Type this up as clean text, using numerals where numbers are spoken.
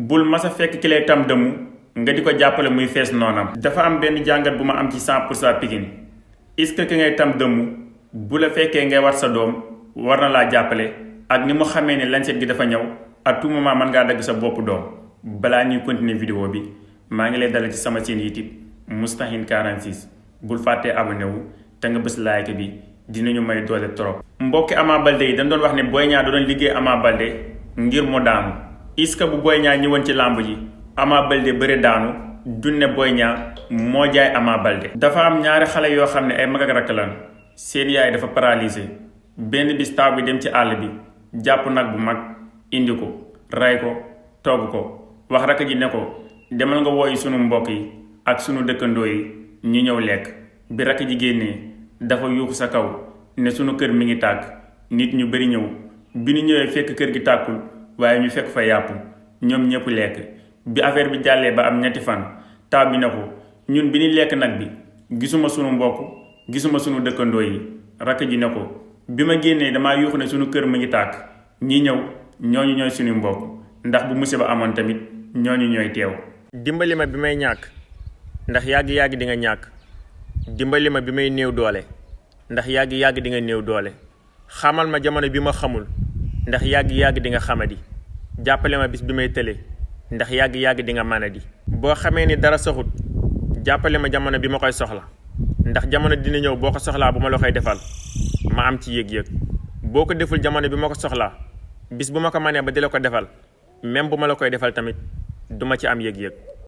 bul masa fekk ki lay tam dëmu nga di ko jàppale muy fees noonam. dafa am benn jàngat bu ma am ci 100% Pikine est-ce que ki ngay tam dëmu bu la fekkee ngay war sa doom war na laa jàppale ak ni mu xamee ne lancet gi dafa ñëw à tout moment mën ngaa dagg sa bopp doom. balaa ñuy continuer vidéo bi maa ngi lay dalal ci sama chaîne YouTube Moustahine 46 bul fàttee abonné wu te nga bës like bi dinañu may doole trop. mbokki Ama Baldé yi dañ doon wax ne Boy Niang da doon liggéey Ama Baldé ngir mu daanu est-ce que bu Boy Niang ñëwoon ci làmb ji Ama Baldé bëre daanu dunne Boy Niang moo jaay Ama Baldé. dafa am ñaari xale yoo xam ne ay mag ak rakk lan seen yaay dafa paralysé benn bis taw bi dem ci àll bi jàpp nag bu mag indi ko ray ko togg ko wax rakk ji ne ko demal nga wooyi sunu mbokk yi ak sunu dëkkandoo yi ñu ñëw lekk. bi rakk ji génnee dafa yuuxu sa kaw ne sunu kër mi ngi tàkk nit ñu bari ñëw bi ñu ñëwee fekk kër gi tàkkul waaye ñu fekk fa yàpp ñoom ñëpp lekk. bi affaire bi jàllee ba am ñetti fan taw bi ne ko ñun bi ñu lekk nag bi gisuma sunu mbokk gisuma sunu dëkkandoo yi. rakk ji ne ko bi ma génnee damaa yuuxu ne sunu kër mi ngi tàkk ñi ñëw ñooñu ñooy suñu mbokk ndax bu musiba amoon tamit ñooñu ñooy teew. dimbali ma bi may ñàkk ndax yàgg-yàgg di nga ñàkk. dimbali ma bi may néew doole ndax yàgg-yàgg di nga néew doole. xamal ma jamono bi ma xamul ndax yàgg-yàgg di nga xamadi. jàppale ma bis bi may tële ndax yàgg-yàgg di nga manadi. boo xamee ni dara saxut jàppale ma jamono bi ma koy soxla ndax jamono dina ñëw boo ko soxlaa bu ma la koy defal ma am ci yëg-yëg. boo ko deful jamono bi ma ko soxlaa bis bu ma ko mënee ba di la ko defal même bu ma la koy defal tamit duma ci am yëg-yëg.